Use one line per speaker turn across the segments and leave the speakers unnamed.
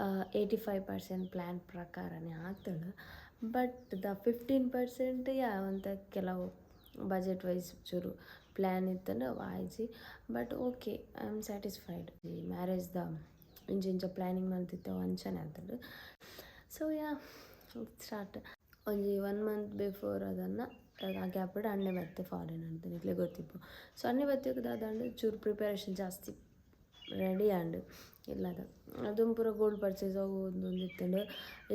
85% plan ಪ್ರಕಾರನೇ ಆತುಂಡು. But ದ 15% ಯಾ ಒಂತೆ ಕೆಲವು ಬಜೆಟ್ ವೈಸ್ ಚೂರು ಪ್ಲ್ಯಾನ್ ಇತ್ತಂಡ ಅವು ಆಯ್ಜಿ. But okay, I am satisfied. ಈ ಮ್ಯಾರೇಜ್ದ ಇಂಚ ಇಂಚ ಪ್ಲ್ಯಾನಿಂಗ್ ಮಲ್ತಿತ್ತೆ, ಅಂಚನೆ ಆತುಂಡು. So yeah, start. ಒಂಜಿ ಒನ್ ಮಂತ್ ಬಿಫೋರ್ ಅದನ್ನು ಆ ಗ್ಯಾಪ್ ಅಣ್ಣೆ ಬತ್ತೆ ಫಾರಿನ್ ಅಂತ ನಿಕ್ಲೆ ಗೊತ್ತಿಪ್ಪು. ಸೊ ಅಣ್ಣೆ ಬತ್ತಿಗೆ ದಾದಂಡ ಚೂರು ಪ್ರಿಪರೇಷನ್ ಜಾಸ್ತಿ ರೆಡಿ ಆಂಡ್. ಇಲ್ಲದ ಅದು ಪೂರ ಗೋಲ್ಡ್ ಪರ್ಚೇಸ್ ಅವು ಒಂದು ಇತ್ತಂಡು.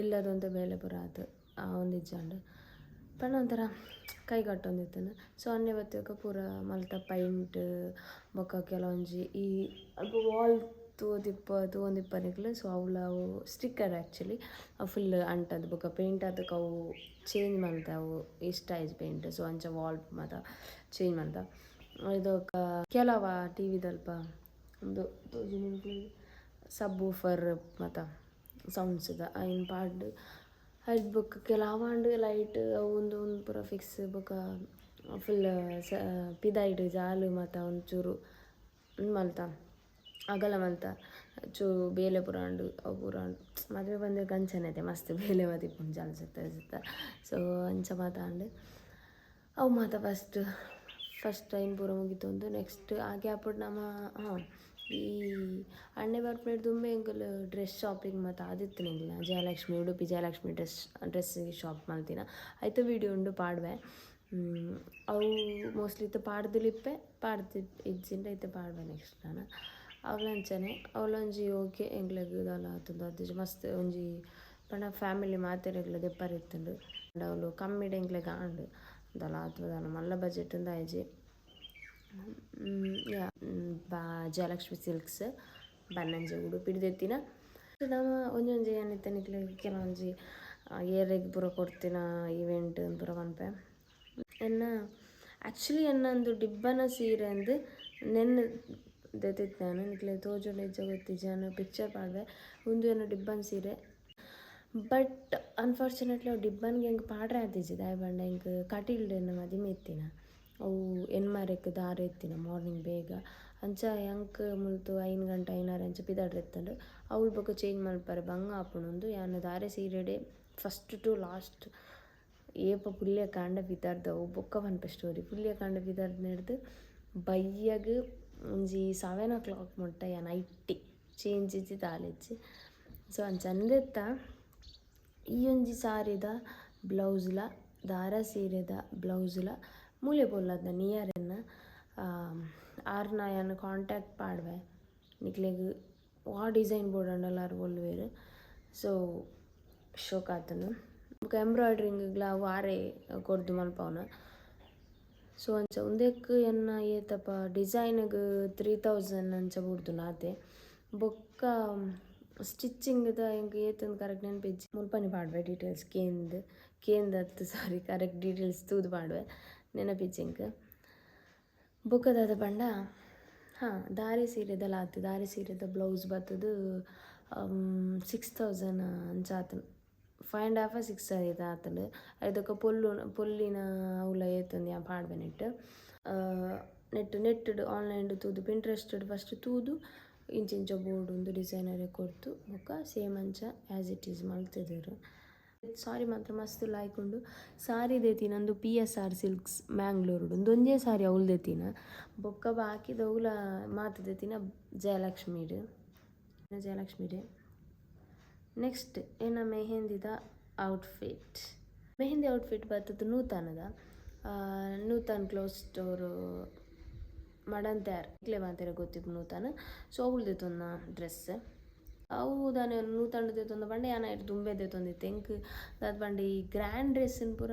ಇಲ್ಲದೊಂತೆ ಬೇಲೆ ಪೂರ ಆತು, ಆ ಒಂದಿಜ್ಜಾಂಡ್ ಪಂಡ ಒಂಥರ ಕೈ ಕಟ್ಟೊಂದಿತ್ತಂಡು. ಸೊ ಅಣ್ಣೆ ಬತ್ತಿಕ ಪೂರ ಮಲ್ತ ಪೈಂಟ್ ಬೊಕ್ಕ ಕೆಲವೊಂಜಿ ಈ ಅಲ್ಪ ವಾಲ್ ತೂದಿಪ್ಪ ತೂವೊಂದಿಪ್ಪ ನಿಕ್ಲು. ಸೊ ಅವುಲ ಅವು ಸ್ಟಿಕ್ಕರ್ ಆ್ಯಕ್ಚುಲಿ ಫುಲ್ ಅಂಟದು. ಬೊಕ್ಕ ಪೇಂಟ್ ಆತಕ ಅವು ಚೇಂಜ್ ಮಲ್ತ, ಅವು ಇಷ್ಟ ಆಯ್ತು ಪೇಂಟ್. ಸೊ ಅಂಚ ವಾಲ್ ಮಾತ ಚೇಂಜ್ ಮಲ್ತ. ಇದೊಕ ಕೆಲವ ಟಿ ವಿದಲ್ಪ ಒಂದು ಸಬ್ ಊಫರ್ ಮಾತ ಸೌಂಡ್ಸ್ದ ಐನ್ ಪಾಡ್ದ್, ಐಟ್ ಬೊಕ್ಕ ಕೆಲವಾಂಡ್ ಲೈಟ್ ಅವು ಉಂದು ಉಂದು ಪೂರ ಫಿಕ್ಸ್. ಬೊಕ್ಕ ಫುಲ್ ಸ ಪಿದಾಯ್ಡ್ ಜಾಲ್ ಮಾತ ಒಂಚೂರು ಉಂದು ಮಲ್ತ, ಅಗಲ ಮಲ್ತ. ಚೂರು ಬೇಲೆ ಪೂರ ಉಂಡು, ಅವು ಪೂರ ಉಂಡು. ಮದುವೆ ಬಂದಿಗೆ ಅಂಚನೆ ಅತೆ, ಮಸ್ತ್ ಬೇಲೆ ಮಾತ ಇಪ್ಪುಂಡು ಜಾಲ್ ಸುತ್ತ ಸುತ್ತ. ಸೊ ಅಂಚ ಮಾತ ಆಂಡ್. ಅವು ಮಾತ ಫಸ್ಟ್ ಫಸ್ಟ್ ಟೈಮ್ ಪೂರ ಮುಗಿತೊಂದು, ನೆಕ್ಸ್ಟ್ ಆ ಗ್ಯಾಪ್ ನಮ ಹಾಂ ಈ ಅಣ್ಣೆ ಬರ್ಪುನೆಡ್ ದುಂಬೆ ಎಂಕುಲು ಡ್ರೆಸ್ ಶಾಪಿಂಗ್ ಮಾತ ಆದಿತ್ತಿನ. ಎಂಕ್ಲೆನ Jayalakshmi, Udupi Jayalakshmi dress dress shop ಮಲ್ತಿನ. ಐತ ವೀಡಿಯೋ ಉಂಡು, ಪಾಡ್ವೆ. ಅವು ಮೋಸ್ಟ್ಲಿ ಇತ್ತೆ ಪಾಡ್ದಿಲಿಪ್ಪೆ, ಪಾಡ್ದು ಇಜ್ಜಿಂಡ ಇತ್ತೆ ಪಾಡ್ವೆ ನೆಕ್ಸ್ಟ್ ನಾನು. ಅವ್ಲು ಅಂಚನೆ ಅವ್ಲೊಂಜಿ ಓಕೆ, ಎಂಕ್ಲೆಗ್ ದಾಲ ಆತುಂಡು ಅದಿಜಿ. ಮಸ್ತ್ ಒಂಜಿ ಪಂಡ ಫ್ಯಾಮಿಲಿ ಮಾತೆರೆಗ್ಲ ದೆಪ್ಪರೆ ಇತ್ತುಂಡು. ಅವ್ಲು ಕಮ್ಮಿಡ್ ಎಂಕ್ಲೆಗ್ ಆಂಡ್. ದಾಲ ಆತು ದಾಲ ಮಲ್ಲ ಬಜೆಟ್ ಉಂದು ಆಯ್ಜಿ. ಯಾ, ಬಾ ಜಯಲಕ್ಷ್ಮಿ ಸಿಲ್ಕ್ಸ್, ಬನ್ನಂಜೆ, ಉಡುಪಿಡ್ ದೆತ್ತಿನ. ನಮ ಒಂಜೊಂಜಿ ಏನಿತ್ತೆ ನಿಕ್ಲೆಗ್ ಕೆಲವೊಂಜಿ ಏರೆಗ್ ಪೂರ ಕೊರ್ತಿನ ಇವೆಂಟ್ ಪೂರ ಪನ್ಪೆ. ಎನ್ನ ಆ್ಯಕ್ಚುಲಿ ಎನ್ನೊಂದು ಡಿಬ್ಬನ ಸೀರೆ ಅಂದ್ ನೆನ್ನೆ ದೆತ್ತಿತ್ತೆ ನಾನು. ನಿಕ್ಲೆಗ್ ತೋಜುಂಡ ಇಜ್ಜ ಗೊತ್ತಿಜ್ಜಿ, ಯಾನ್ ಪಿಕ್ಚರ್ ಪಾಡ್ವೆ. ಉಂದು ಎನ್ನ ಡಿಬ್ಬನ್ ಸೀರೆ. ಬಟ್ ಅನ್ಫಾರ್ಚುನೇಟ್ಲಿ ಅವು ಡಿಬ್ಬನ್ಗೆ ಎಂಕ್ ಪಾಡ್ರೆ ಆತಿಜಿ. ದಾಯೆ ಪಂಡ ಎಂಕ್ ಕಟೀಲ್ಡ್ ಎನ್ನ ಮದಿಮೆ ಇತ್ತಿನ. ಅವು ಎನ್ಮಾರೆಕ್ ದಾರ ಇತ್ತಿನ ಮಾರ್ನಿಂಗ್ ಬೇಗ. ಅಂಚ ಎಂಕ್ ಮುಲ್ತು 5 ಗಂಟೆ 5:30 ಅಂಚ ಪಿದಾಡ್ರೆ ಇತ್ತುಂಡು. ಅವ್ಲು ಬೊಕ ಚೇಂಜ್ ಮಲ್ಪರೆ ಬಂಗ ಆಪುಂಡು. ಯಾನ್ ದಾರೆ ಸೀರೆಡೆ ಫಸ್ಟ್ ಟು ಲಾಸ್ಟ್ ಏಪ ಪುಲ್ಯ ಕಾಂಡ ಪಿದಾಡ್ದವು. ಬೊಕ್ಕ ಪನ್ಪೆ ಸ್ಟೋರಿ. ಪುಲ್ಯ ಕಾಂಡ ಪಿದಾಡ್ನೆಡ್ದ್ ಬಯ್ಯಗ್ ಒಂಜಿ 7 ಓ ಕ್ಲಾಕ್ ಮುಟ್ಟ ಯಾನ್ ಐಟ್ಟಿ ಚೇಂಜ್ ಇಜ್ಜಿ, ದಾಲ ಇಜ್ಜಿ. ಸೊ ಅಂಚ ಅಂದೆತ್ತ ಈ ಒಂಜಿ ಸಾರಿದ ಬ್ಲೌಸ್ಲ ದಾರ ಸೀರೆದ ಬ್ಲೌಸ್ಲ ಮೂಲೆ ಪೊಲ್ಲದ ನಿಯರ್ ಎನ್ನ ಆರ್ನ ಯಾನ್ ಕಾಂಟ್ಯಾಕ್ಟ್ ಪಾಡ್ವೆ. ನಿಕ್ಲೆಗ್ ವಾ ಡಿಸೈನ್ ಬೋಡಂಡಲ ಆರ್ ಒಲ್ಲುವೆರ್. ಸೊ ಶೋಕ್ ಆತುಂಡು. ಬೊಕ ಎಂಬ್ರಾಯ್ಡ್ರಿಂಗ್ಲ ಅವು ಆರೇ ಕೊರ್ದು ಮಲ್ಪವುನ. ಸೊ ಅಂಚ ಉಂದೆಕ್ ಎನ್ನ ಏತಪ್ಪ, ಡಿಸೈನ್ಗ್ 3000 ಅಂಚ ಬುಡ್ದುಂಡು ಆತೆ. ಬೊಕ್ಕ ಸ್ಟಿಚ್ಚಿಂಗ್ದ ಎಂಕ್ ಏತಂದ್ ಕರೆಕ್ಟ್ ನೆನಪಿಜ್ಜಿ. ಮುಲ್ಪನೆ ಪಾಡ್ವೆ ಡೀಟೇಲ್ಸ್ ಕೇಂದ್ ಕೇಂದ್ ಅತ್ತು, ಸಾರಿ, ಕರೆಕ್ಟ್ ಡೀಟೇಲ್ಸ್ ತೂದು ಪಾಡ್ವೆ, ನೆನಪಿಜ್ಜಿ ಎಂಕ್. ಬೊಕ್ಕ ದಾದ ಪಂಡ, ಹಾಂ, ದಾರೆ ಸೀರೆದಲ ಆತು. ದಾರೆ ಸೀರೆದ ಬ್ಲೌಸ್ ಬತ್ತದು 6000 ಅಂಚ ಆತುಂಡು. 5.5, 6 ಐತ ಆತುಂಡು. ಐದೊಕ ಪೊಲ್ಲು ಪೊಲ್ಲಿನ ಅವುಲ ಏತಂದು ಯಾನ್ ಪಾಡ್ವೆ ನೆಟ್ ನೆಟ್ ನೆಟ್ಡ್ ಆನ್ಲೈನ್ ತೂದು, ಪಿಂಟ್ರೆಸ್ಟ್ ಫಸ್ಟ್ ತೂದು, ಇಂಚ ಇಂಚ ಬೋಡು ಡಿಸೈನರ್ ಕೊರ್ತು, ಬೊಕ್ಕ ಸೇಮ್ ಅಂಚ ಆ್ಯಸ್ it is ಮಲ್ತಿದೆರ್. ಸಾರಿ ಮಾತ್ರ ಮಸ್ತ್ ಲಾಯ್ಕ್ ಉಂಡು. ಸಾರಿ ದೇತಿನ ಅಂದು ಪಿ.ಎಸ್.ಆರ್ ಸಿಲ್ಕ್ಸ್, ಮ್ಯಾಂಗ್ಳೂರುಡು. ಉಂದೊಂಜೇ ಸಾರಿ ಅವ್ಲು ದೇತಿನ. ಬೊಕ್ಕ ಬಾಕಿದವುಲ ಮಾತ ದೇತಿನ ಜಯಲಕ್ಷ್ಮೀಡ್, ಜಯಲಕ್ಷ್ಮೀಡೆ. ನೆಕ್ಸ್ಟ್ ಎನ್ನ ಮೆಹಂದಿದ ಔಟ್ಫಿಟ್. ಮೆಹಂದಿ ಔಟ್ಫಿಟ್ ಬತ್ತದು ನೂತನದ, ನೂತನ್ ಕ್ಲೋತ್ ಸ್ಟೋರು, ಮಡಂತ್ಯಾರ್. ನಿಕ್ಲೆ ಮಾತೆರೆ ಗೊತ್ತಿಪ್ಪು ನೂತನ. ಸೊ ಅವ್ಲು ದೆತೊನ್ನ ಡ್ರೆಸ್ ಅವು ದಾನೆ ನೂತನ ದೆತೊಂದ ಪಂಡ ಯಾನ್ ಐಟ್ ದುಂಬೆ ದೆತೊಂದಿತ್ತೆ. ಎಂಕ್ ದಾದ ಪಂಡ ಈ ಗ್ರ್ಯಾಂಡ್ ಡ್ರೆಸ್ನ್ ಪೂರ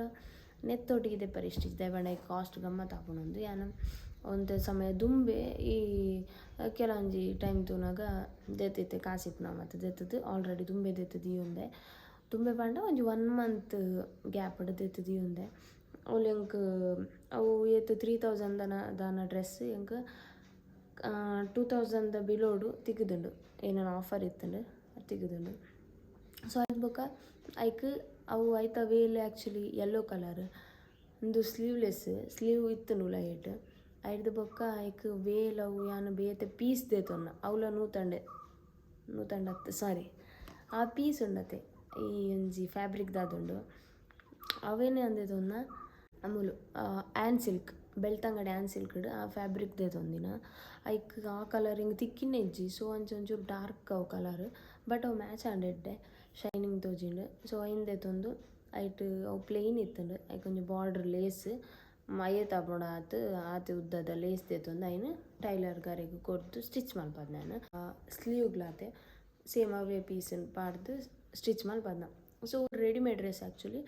ನೆತ್ತೊಟ್ಟಿಗೆ ದೆಪ್ಪರೆ ಇಷ್ಟ ಇಜ್ಜಿ. ದಾಯೆ ಪಂಡ ಕಾಸ್ಟ್ ಗಮ್ಮತ್ ಆಪುಂಡು. ಯಾನ್ ಒಂತೆ ಸಮಯ ದುಂಬೆ ಈ ಕೆಲವೊಂಜಿ ಟೈಮ್ ತೂನಗ ದೆತ್ತಿತ್ತೆ. ಕಾಸಿಪ್ಪುನ ಮಾತ ದೆತ್ತದು, ಆಲ್ರೆಡಿ ದುಂಬೆ ದೆತ್ತ್ ದೀಯೊಂದೆ. ದುಂಬೆ ಪಂಡ ಒಂಜಿ ಒನ್ ಮಂತ್ ಗ್ಯಾಪ್ ದೆತ್ತ್ ದೀಯೊಂದೆ. ಅವ್ಲು ಎಂಕ್ ಅವು ಏತ್ 3000 ದಾನ ದಾನ ಡ್ರೆಸ್ ಎಂಕ್ 2000 ದ ಬಿಲೋಡು ತಿಕ್ಕುದುಂಡು. ಏನೇನು ಆಫರ್ ಇತ್ತುಂಡು, ತಿಕ್ಕುದುಂಡು. ಸೊ ಐತ ಬೊಕ್ಕ ಐಕ್ ಅವು ಐತ ವೇಲ್ ಆ್ಯಕ್ಚುಲಿ ಯೆಲ್ಲೋ ಕಲರ್. ಉಂದು ಸ್ಲೀವ್ಲೆಸ್, ಸ್ಲೀವ್ ಇತ್ತುಂಡು ಉಲಯಿಟ್. ಐಡ್ದ್ ಬೊಕ್ಕ ಐಕ್ ವೇಲ್ ಅವು ಯಾನ್ ಬೇತೆ ಪೀಸ್ ದೆತೊನ್ನ. ಅವ್ಲ ನೂತಂಡೆ, ನೂತಂಡ ಅತ್ತ್, ಸಾರಿ. ಆ ಪೀಸ್ ಉಂಡತೆ ಈ ಒಂಜಿ ಫ್ಯಾಬ್ರಿಕ್ ದಾದುಂಡು ಅವೇನೆ ಅಂದೆತೊನ್ನ ಅಮುಲು ಆ್ಯನ್ ಸಿಲ್ಕ್ ಬೆಳ್ತಂಗಡಿ ಆ್ಯನ್ ಸಿಲ್ಕ್ಡ್ ಆ ಫ್ಯಾಬ್ರಿಕ್ ದೆತೊಂದಿನ. ಐಕ್ ಆ ಕಲರ್ ಎಂಕ್ ತಿಕ್ಕಿನ ಇಜ್ಜಿ. ಸೊ ಅಂಚ ಒಂಚೂರು ಡಾರ್ಕ್ ಅವು ಕಲರ್, ಬಟ್ ಅವು ಮ್ಯಾಚ್ ಆಂಡ್, ಎಡ್ಡೆ ಶೈನಿಂಗ್ ತೋಜಿಂಡು. ಸೊ ಐನ್ ದೆತೊಂದು ಐಟ್ ಅವು ಪ್ಲೇನ್ ಇತ್ತುಂಡು. ಐಕ್ ಒಂಜಿ ಬಾರ್ಡರ್ ಲೇಸ್ ಮೈಯೆ ಆಪುಂಡು ಆತ್ ಆತ್ ಉದ್ದದ ಲೇಸ್ ದೆತೊಂದು ಐನ್ ಟೈಲರ್ ಗರೆಗ್ ಕೊರ್ದು ಸ್ಟಿಚ್ ಮಲ್ಪದ್ನ. ಸ್ಲೀವ್ಗ್ಲಾತೆ ಸೇಮ್ ಅವೇ ಪೀಸ್ ಪಾಡ್ದು ಸ್ಟಿಚ್ ಮಲ್ಪದ್ನ. So readymade dress actually.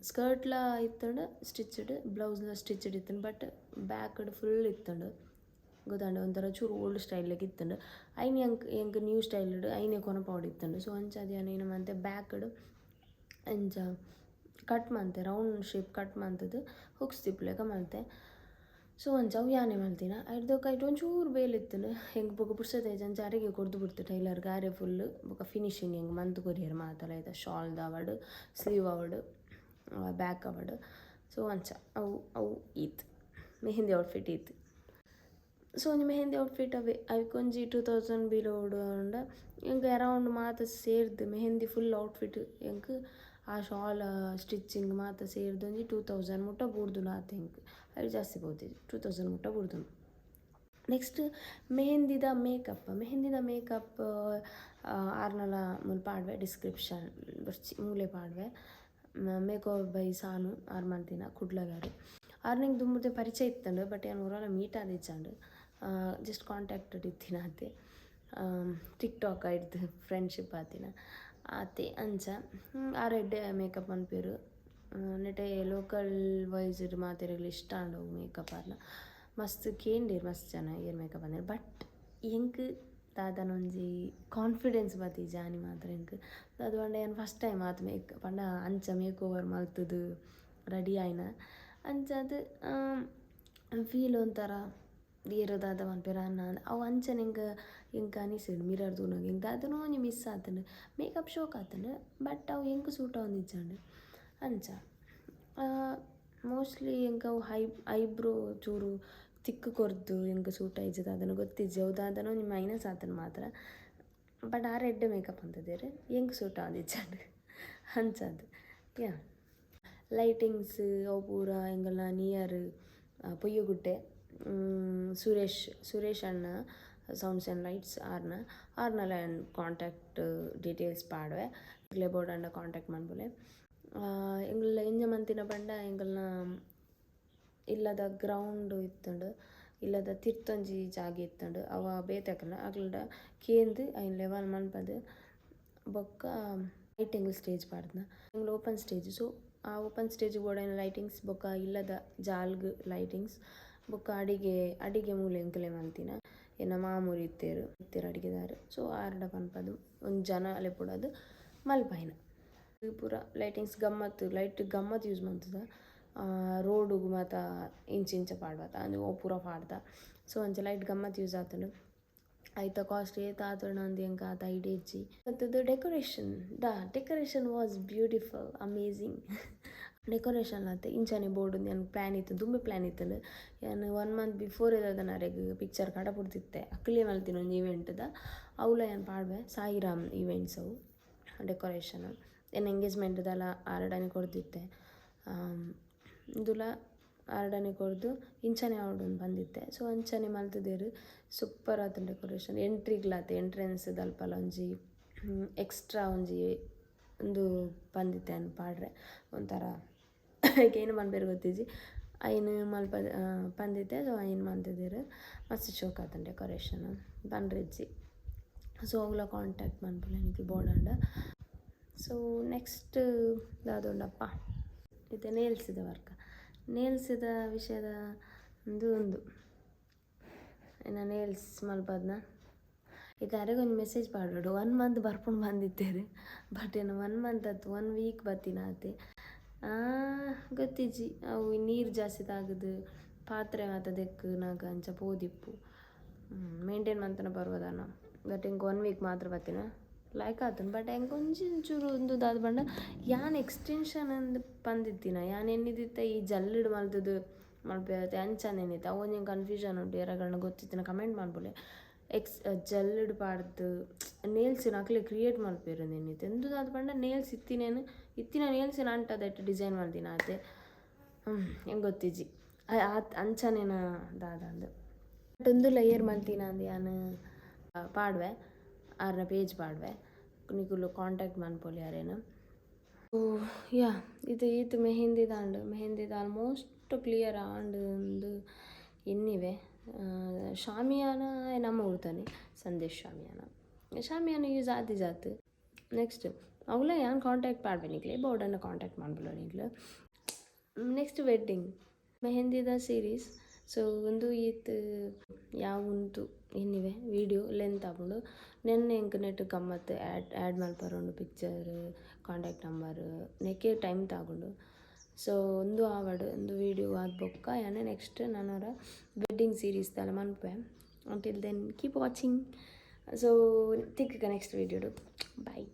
ಸ್ಕರ್ಟ್ಲ ಇತ್ತುಂಡು ಸ್ಟಿಚ್ಡ್, ಬ್ಲೌಸ್ಲ ಸ್ಟಿಚ್ಡ್ ಇತ್ತುಂಡು. ಬಟ್ ಬ್ಯಾಕ್ಡ್ ಫುಲ್ ಇತ್ತುಂಡು ಗೊತ್ತಾಂಡ, ಒಂಥರ ಚೂರು ಓಲ್ಡ್ ಸ್ಟೈಲ್ ಇತ್ತುಂಡು. ಐನ್ ಎಂಕ್ ಎಂಕ್ ನ್ಯೂ ಸ್ಟೈಲ್ಡ್ ಐನೆ ಕೊನಪಾವೊಡು ಇತ್ತುಂಡು. ಸೊ ಅಂಚಾದ್ ಯಾನ್ ಏನ ಮಂತೆ, ಬ್ಯಾಕ್ಡ್ ಅಂಚ ಕಟ್ ಮಂತೆ, ರೌಂಡ್ ಶೇಪ್ ಕಟ್ ಮಂತುದು ಹುಕ್ಸ್ ತಿಪ್ಪುಲೆಕ ಮಲ್ತೆ. ಸೊ ಅಂಚ ಅವು ಯಾನೆ ಮಲ್ತಿನ. ಐಡ್ದ್ ಬೊಕ ಐಟ್ ಒಂಚೂರು ಬೇಲೆ ಇತ್ತುಂಡು ಎಂಕ್. ಬೊಕ ಪುರ್ಸತೆ ಅಂಚ ಅರೆಗೆ ಕೊರ್ದು ಬುಡ್ತೆ ಟೈಲರ್ಗ್. ಆರೆ ಫುಲ್ ಬೊಕ ಫಿನಿಶಿಂಗ್ ಎಂಕ್ ಮಂತ್ ಕೊರಿಯೆರ್ ಮಾತಲ, ಐತ ಶಾಲ್ದ ಆವಡ್, ಸ್ಲೀವ್ ಆವಡ್, ಬ್ಯಾಕ್ ಆವಡ್. ಸೊ ಅಂಚ ಅವು ಅವು ಈತ್ ಮೆಹಂದಿ ಔಟ್ಫಿಟ್ ಈತ್. ಸೊ ಒಂಜಿ ಮೆಹಂದಿ ಔಟ್ಫಿಟ್ ಅವೇ ಐಕೊಂಜಿ 2000 ಬಿಲೋಡ್ ಆಂಡ ಎಂಕ್ ಅರೌಂಡ್ ಮಾತ ಸೇರ್ದು ಮೆಹಂದಿ ಫುಲ್ ಔಟ್ಫಿಟ್ ಎಂಕ್ ಆ ಶಾಲ್, ಸ್ಟಿಚಿಂಗ್ ಮಾತ ಸೇರ್ದು ಒಂಜಿ 2000 ಮುಟ್ಟ ಬೂರ್ದುಂಡು ಆತೆ. ಎಂಕ್ ಐಟ್ ಜಾಸ್ತಿ ಪೋತಿಜಿ, 2000 ಮುಟ್ಟ ಬೂರ್ದುಂಡು. ನೆಕ್ಸ್ಟ್ ಮೆಹಂದಿದ ಮೇಕಪ್. ಮೆಹಂದಿದ ಮೇಕಪ್ ಆರ್ನಲ ಮುಲ್ಪ ಪಾಡ್ವೆ, ಡಿಸ್ಕ್ರಿಪ್ಷನ್ ಬೊರ್ಚಿ ಮೂಲೆ ಪಾಡ್ವೆ. ಮೇಕ್ ಓವರ್ ಬೈ ಸಾನು ಆರ್ ಮಲ್ತಿನ, ಕುಡ್ಲದಾರ್ ಆರ್. ನಂಗೆ ದುಂಬುದ ಪರಿಚಯ ಇತ್ತಂಡು, ಬಟ್ ಯಾನ್ ಒರಾಲ ಮೀಟ್ ಆದಿಜ್ಜಾಂಡ್, ಜಸ್ಟ್ ಕಾಂಟ್ಯಾಕ್ಟೆಡ್ ಇತ್ತಿನ ಆತೆ. ಟಿಕ್ ಟಾಕ್ ಐಡ್ದು ಫ್ರೆಂಡ್ಶಿಪ್ ಆತಿನ ಆತೆ. ಅಂಚ ಆರ್ ಎಡ್ಡೆ ಮೇಕಪ್ ಮನ್ಪುವೆರ್. ನೆಟೆ ಲೋಕಲ್ ವೈಸ್ ಮಾತೆರೆಗ್ಲ ಇಷ್ಟ ಆಂಡ್ ಅವು ಮೇಕಪ್ ಆರ್ನ. ಮಸ್ತ್ ಕೇಂಡೆರ್ ಮಸ್ತ್ ಜನ ಏರ್ ಮೇಕಪ್ ಅಂದೇರ್. ಬಟ್ ಎಂಕ್ ದಾದನ ಒಂಜಿ ಕಾನ್ಫಿಡೆನ್ಸ್ ಬತ್ತಿಜಿ ಆನಿ ಮಾತ್ರ ಎಂಕ್. ದಾದ ಪಂಡ ಯಾನ್ ಫಸ್ಟ್ ಟೈಮ್ ಆತ್ ಮೇಕ್ ಪಂಡ ಅಂಚ ಮೇಕ್ ಓವರ್ ಮಲ್ತುದು ರೆಡಿ ಆಯಿನ. ಅಂಚಾದ್ ಫೀಲ್ ಒಂಥರ ಏರ್ ದಾದ ಪನ್ಪೆರ್ ಅನ್ನ ಅವು ಅಂಚನೆ ಎಂಕ್ ಎಂಕ್ ಅನಿಸಿಡ್. ಮಿರರ್ ತೂನಗ ಎಂಕ್ ದಾದನೋ ಒಂಜಿ ಮಿಸ್ ಆತುಂಡು. ಮೇಕಪ್ ಶೋಕ್ ಆತುಂಡು, ಬಟ್ ಅವು ಎಂಕ್ ಸೂಟ್ ಆವೊಂದಿಜ್ಜಾಂಡ್. ಅಂಚ ಮೋಸ್ಟ್ಲಿ ಎಂಕ್ ಅವು ಐಬ್ರೋ ಚೂರು ತಿಕ್ಕ್ ಕೊರ್ದು ಎಂಕ್ ಸೂಟ್ ಆಯಿಜಿ, ದಾದನ ಗೊತ್ತಿಜ್ಜಿ. ಅವು ದಾದನ ಒಂಜಿ ಮೈನಸ್ ಆತುಂಡು ಮಾತ್ರ. ಬಟ್ ಆರ್ ಎಡ್ಡೆ ಮೇಕಪ್ ಮಂತುದೆರ್, ಎಂಕ್ ಸೂಟ್ ಆವೊಂದಿಜ್ಜಾಂಡ್ ಅಂಚಾದ್. ಯಾ, ಲೈಟಿಂಗ್ಸ್ ಅವು ಪೂರ ಎಂಕಲ್ನ ನಿಯರ್ ಪೊಯ್ಯಗುಡ್ಡೆ ಸುರೇಶ್ ಸುರೇಶ್ ಅಣ್ಣ ಸೌಂಡ್ಸ್ ಆ್ಯಂಡ್ ಲೈಟ್ಸ್ ಆರ್ನ. ಆರ್ನಲ ಕಾಂಟ್ಯಾಕ್ಟ್ ಡೀಟೇಲ್ಸ್ ಪಾಡ್ವೆ, ನಿಕ್ಲೆ ಬೋಡಾಂಡ ಕಾಂಟ್ಯಾಕ್ಟ್ ಮನ್ಪುಲೆ. ಎಂಕುಲು ಎಂಚ ಮಂತಿನ ಪಂಡ, ಎಂಕಲ್ನ ಇಲ್ಲದ ಗ್ರೌಂಡ್ ಇತ್ತುಂಡು, ಇಲ್ಲದ ತಿರ್ತೊಂಜಿ ಜಾಗೆ ಇತ್ತುಂಡು. ಅವ ಬೇತೆ ಅಕಲ್ನ ಅಕ್ಲ್ಡ ಕೇಂದ್ ಐನ್ ಲೆವೆಲ್ ಮನ್ಪದು ಬೊಕ್ಕ ಲೈಟಿಂಗ್ ಸ್ಟೇಜ್ ಪಾಡ್ದ್ನ. ಎಂಕುಲು ಓಪನ್ ಸ್ಟೇಜ್. ಸೊ ಆ ಓಪನ್ ಸ್ಟೇಜ್ ಬೋಡಾಯಿನ ಲೈಟಿಂಗ್ಸ್, ಬೊಕ್ಕ ಇಲ್ಲದ ಜಾಲ್ಗ್ ಲೈಟಿಂಗ್ಸ್, ಬೊಕ್ಕ ಅಡಿಗೆ ಅಡಿಗೆ ಮೂಲೆ ಎಂಕುಲೆ ಮಲ್ತಿನ. ಎನ್ನ ಮಾಮೂರು ಇತ್ತೆರ್ ಇತ್ತೆರ್ ಅಡಿಗೆದಾರ್. ಸೊ ಆರ್ಡ ಪನ್ಪದು ಒಂಜಿ ಜನ ಲೆಪುಡಾದ್ ಮಲ್ಪಾಯಿನ. ಪೂರ ಲೈಟಿಂಗ್ಸ್ ಗಮ್ಮತ್, ಲೈಟ್ ಗಮ್ಮತ್ ಯೂಸ್ ಮಂತುದ. ರೋಡುಗು ಮಾತ ಇಂಚ ಇಂಚ ಪಾಡ್ವತ ಅಂಚ ಅವು ಪೂರ ಪಾಡ್ದ. ಸೊ ಅಂಚ ಲೈಟ್ ಗಮ್ಮತ್ ಯೂಸ್ ಆತುಂಡು. ಐತ ಕಾಸ್ಟ್ ಏತ್ ಆತುಂಡು ಅಂದ್ ಎಂಕ್ ಆತ್ ಐಡಿಯಾ ಇಜ್ಜಿ. ಬತ್ತುದು decoration. The decoration was beautiful, amazing decoration ಆತ. ಇಂಚನೆ ಬೋರ್ಡ್ ಯಾನ್ ಪ್ಲ್ಯಾನ್ ಇತ್ತು, ದುಂಬೆ ಪ್ಲ್ಯಾನ್ ಇತ್ತುಂಡು. ಯಾನ್ ಒನ್ ಮಂತ್ ಬಿಫೋರ್ ದಾದನ ಅರೆಗ್ ಪಿಕ್ಚರ್ ಕಡಪುಡ್ದಿತ್ತೆ. ಅಕ್ಲೆ ಮಲ್ತಿನ ಒಂಜಿ ಇವೆಂಟ್ದ ಅವ್ಲ ಯಾನ್ ಪಾಡ್ವೆ. ಸಾಯಿರಾಮ್ ಇವೆಂಟ್ಸ್ ಅವು ಡೆಕೋರೇಷನ್. ಎನ್ನ ಎಂಗೇಜ್ಮೆಂಟ್ದಲ ಆರ್ಡನೆ ಕೊರ್ದಿತ್ತೆ. ಇಂದುಲ ಆರ್ಡನೆ ಕೊರ್ದು ಇಂಚನೆ ಆವೊಡು ಬಂದಿತ್ತೆ. ಸೊ ಅಂಚನೆ ಮಲ್ತುದೆರ್. ಸೂಪರ್ ಆತುಂಡು ಡೆಕೋರೇಷನ್. ಎಂಟ್ರಿಗ್ಲಾತೆ ಎಂಟ್ರೆನ್ಸ್ ದಲ್ಪಲ ಒಂಜಿ ಎಕ್ಸ್ಟ್ರಾ ಒಂಜಿ ಉಂದು ಬಂದಿತ್ತೆ ಯಾನ್ ಪಾಡ್ರೆ ಒಂಥರ ಐಕ್ ಪನ್ಪೆರ್ ಗೊತ್ತಿಜ್ಜಿ, ಐನ್ ಮಲ್ಪ ಪಂದಿತ್ತೆ. ಸೊ ಐನ್ ಮಂತುದೆರ್. ಮಸ್ತ್ ಶೋಕ್ ಆತುಂಡು ಡೆಕೋರೇಷನ್, ಪಂಡ್ರೆ ಇಜ್ಜಿ. ಸೊ ಅವುಲ ಕಾಂಟ್ಯಾಕ್ಟ್ ಮನ್ಪುಲೆ ನಿಕ್ಲ್ ಬೋಡಾಂಡ. ಸೊ ನೆಕ್ಸ್ಟ್ ದಾದ ಉಂಡಪ್ಪ? ಇತ್ತೆ ನೇಲ್ಸಿದ ವರ್ಕ. ನೇಲ್ಸಿದ ವಿಷಯದ ಉಂದು ಉಂದು ಎನ್ನ ನೇಲ್ಸ್ ಮಲ್ಪದ್ನ. ಇತ್ತೆ ಅರೆಗ್ ಒಂಜಿ ಮೆಸೇಜ್ ಪಾಡೊಡು. ಒನ್ ಮಂತ್ ಬರ್ಪುಂಡು ಬಂದಿತ್ತೇರು, ಬಟ್ ಏನು ಒನ್ ಮಂತ್ ಅತ್ತು, ಒನ್ ವೀಕ್ ಬತ್ತಿನ ಆತೆ. ಗೊತ್ತಿಜ್ಜಿ, ಅವು ನೀರು ಜಾಸ್ತಿ ತಾಗುದು ಪಾತ್ರೆ ಮಾತ ದೆಕ್ಕುನಗ ಅಂಚ ಪೋದಿಪ್ಪು. ಮೇಂಟೈನ್ ಮಂತನ ಬರ್ವದಾನ. ಬಟ್ ಎಂಕ್ ಒನ್ ವೀಕ್ ಮಾತ್ರ ಬತ್ತಿನ ಲಾಯ್ಕ್ ಆತುಂಡು. ಬಟ್ ಎಂಕ್ ಒಂಜಿ ಒಂಚೂರು ಉಂದು ದಾದ ಪಂಡ, ಯಾನ್ ಎಕ್ಸ್ಟೆನ್ಷನ್ ಅಂದ್ ಪಂದಿತ್ತಿನ. ಯಾನ್ ಎನ್ನಿದಿತ್ತೆ ಈ ಜಲ್ಲುಡು ಮಲ್ತುದು ಮಲ್ಪೆರೆ ಅಂಚನೆ ಎನ್ನಿತ್ತೆ. ಅವು ಒಂಜಿ ಕನ್ಫ್ಯೂಷನ್ ಉಂಟು. ಏರೆಗ್ಲಾ ಗೊತ್ತಿತ್ತಿನ ಕಮೆಂಟ್ ಮನ್ಪುಲೆ. ಎಕ್ಸ್ ಜೆಲ್ಡ್ ಪಾಡ್ದ್ ನೇಲ್ಸ್ ಅಕ್ಲೆ ಕ್ರಿಯೇಟ್ ಮಲ್ಪೆರ್ ನೆನ್ನಿತ್ತೆ. ಉಂದು ದಾದ ಪಂಡ ನೇಲ್ಸ್ ಇತ್ತಿನೇನು ಇತ್ತಿನ ನೇಲ್ಸ್ ಅಂಟದೆಟ್ ಡಿಸೈನ್ ಮಲ್ದಿನ ಆತೆ. ಎಂಕ್ ಗೊತ್ತಿಜ್ಜಿ ಆತ್ ಅಂಚನೇನ ದಾದ ಅಂದ್. ಬಟ್ ಉಂದು ಲೇಯರ್ ಮಲ್ತಿನ ಅಂದ್ ಯಾನ್ ಪಾಡ್ವೆ, ಆರ್ನ ಪೇಜ್ ಪಾಡ್ವೆ, ನಿಕುಲು ಕಾಂಟ್ಯಾಕ್ಟ್ ಮನ್ಪೊಲಿ ಅರೆನ್. ಯಾ, ಇದು ಈತ್ ಮೆಹಂದಿದಾಂಡ್. ಮೆಹಂದಿದ ಆಲ್ಮೋಸ್ಟ್ ಕ್ಲಿಯರ್ ಆಂಡ್ ಅಂದ್ ಎನ್ನಿವೆ. ಶಾಮಿಯಾನ ನಮ್ಮ ಊರ್ತಾನೆ ಸಂದೇಶ್ ಶಾಮಿಯಾನ. ಶಾಮಿಯಾನ ಯೂಸ್ ಆತಿಜಾತ್. ನೆಕ್ಸ್ಟ್ ಅವುಲ ಯಾನ್ ಕಾಂಟ್ಯಾಕ್ಟ್ ಪಾಡ್ವೆ ನಿಕ್ಲೆ, ಬೋರ್ಡನ್ನು ಕಾಂಟ್ಯಾಕ್ಟ್ ಮನ್ಪುಲ ನಿಕ್ಲು. ನೆಕ್ಸ್ಟ್ ವೆಡ್ಡಿಂಗ್ ಮೆಹಂದಿದ ಸೀರೀಸ್. ಸೊ ಉಂದು ಈತ್ ಯಾವುಂತು ಎನ್ನಿವೆ. ವೀಡಿಯೋ ಲೆಂತ್ ಆಪುಂಡು. ನೆನ್ನೆ ಎಂಕ್ ನೆಟ್ ಗಮ್ಮತ್ ಆ್ಯಡ್ ಆ್ಯಡ್ ಮಲ್ಪರುಂಡು ಪಿಕ್ಚರ್, ಕಾಂಟ್ಯಾಕ್ಟ್ ನಂಬರ್, ನೆಕ್ಕೆ ಟೈಮ್ ತಾಗುಂಡು. ಸೊ ಉಂದು ಆವಡ್, ಉಂದು ವೀಡಿಯೋ ಆದ್ ಬೊಕ್ಕ ಯಾನ್ ನೆಕ್ಸ್ಟ್ ನನೊರ ವೆಡ್ಡಿಂಗ್ ಸೀರೀಸ್ ದಾಲ ಮನ್ಪುವೆ. Until then, keep watching. So ತಿಕ್ಕುಗ next ವೀಡಿಯೋಡು. ಬಾಯ್.